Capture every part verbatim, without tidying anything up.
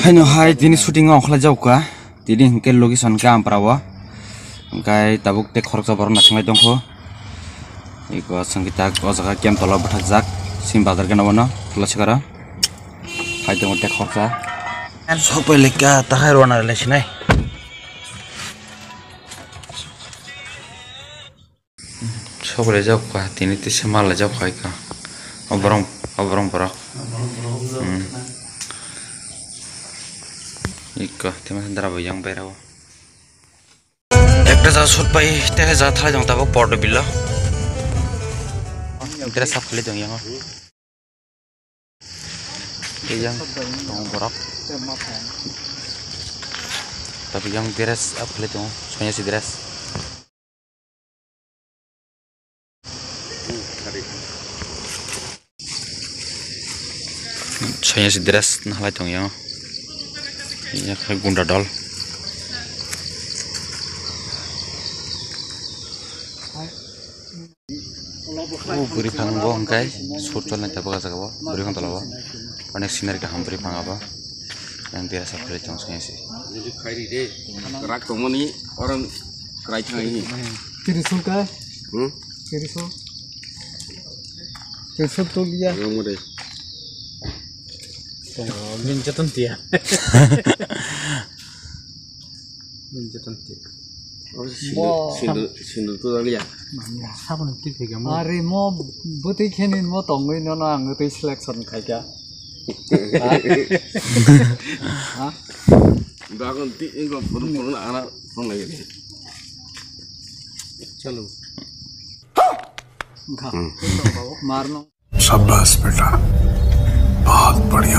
Haino hai tini shooting o ongkhlai jokha. Tini hinkhe location khe Ampara o. Hingkai tabuk tei khoroksa borok naising lai tongkho. Iko sengkhe tak o jaga camp tola bwthakjak. Sim bazar gana bono Tulasikara. Hai tongo tei khoroksa. Sokpai lekha tahai rona le sinai. Sok laijak kha, tini tisa mal laijak kha ika. O borok, o borok borok. Hmm. Ika, tima sandra bo yang bera o. Ekta ja sut pai, tei ja thalai jong tabuk pordo bilo. Dress sap khalai jong yang. Yang tong borok. Tapi yang dress up khalai tong, sonya si dress. Sonya si dress na halai tong yang. Yang gunda dol. O bwrwi phang bo hwnkhe sur cholnai tabuk ah jaga o bwrwi phang tola o onek scenery kaham bwrwi phang abo yang dera sak philai tong song se. Khairi de rak tongmani orang krai thang ini. Tirisul ka? Hmm? Tirisul. Tirisul tulia. Yang mana? Minjatun tia. Minjatun tia. Sindu, sindu, sindu tu dang ya. Manya, sabun ti phega mo. Are mo bwtwi kheni mo tongwi nono ang twi selection khaika. Ha? Dagon ti ingo phuru phuru na ana phone lagi. Chalo. Kha. Marno. शाबाश बेटा, बहुत बढ़िया।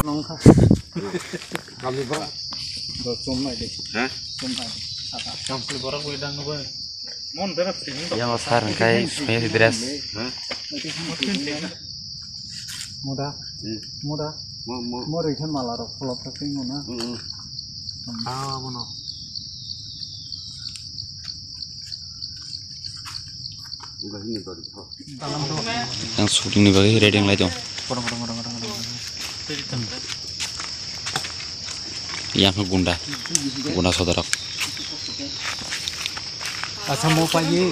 Yang sar hingkai sonya si dress. Moda. Moda. Mo rikhe mala rok kholop thak twi mona. Ah, bono. Yang shooting ni bagwi ready wng lai tong. Yang gunda, gunda sodarok. Acha mo pai ye.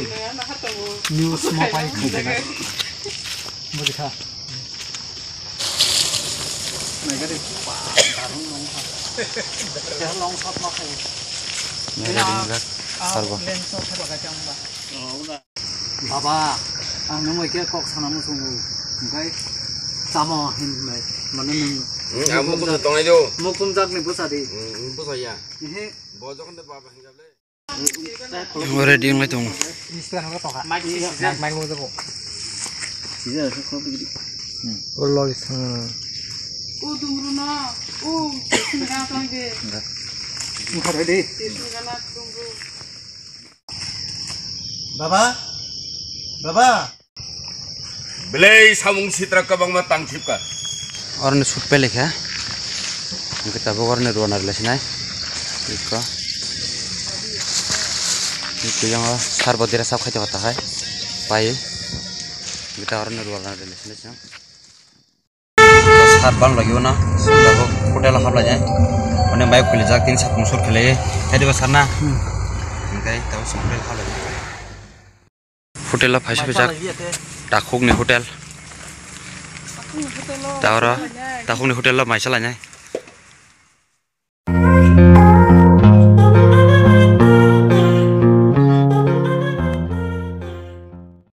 News mo pai khungkhe na. Bujikha. Naigari. Long shot ma khai. Ready wng jak, sar bo. Baba, ang nung bai khe kok sana muchungo, hingkai tamo hinmai, mane nung. Hmm, ang mukum tongnai do. Mukum jakni bwsa di. Hmm, bwsa ya. Ehe. Bo jokhon de baba hinjable. Ready wngwi tongo. Mic, mic, mic. Hmm. O logis. O dumru no. O singa tong de. Ready. Singa na dumru. Baba? Baba? Belai samung sitra kwbangma tangthipkha. Oroni shoot pai lekha. Hingke tabuk oroni rwna rwlai sinai. Iko. Iko yang o sar bo dera sap khai tongkha tahai. Pai. Hingke ta oroni rwna rwlai sinai chwng. Sar ban lagi ona, sar bo hotel hap lai jai. One bai khuli jak tin sapung sur khele, tadi ba sar na. Hmm. Hingke tabo sar hotel hap lai jai. Hotel o phaisa phaisa, takhuk ni hotel. Takhuk ni hotel o. Takhuk ni hotel o maisa lai jai.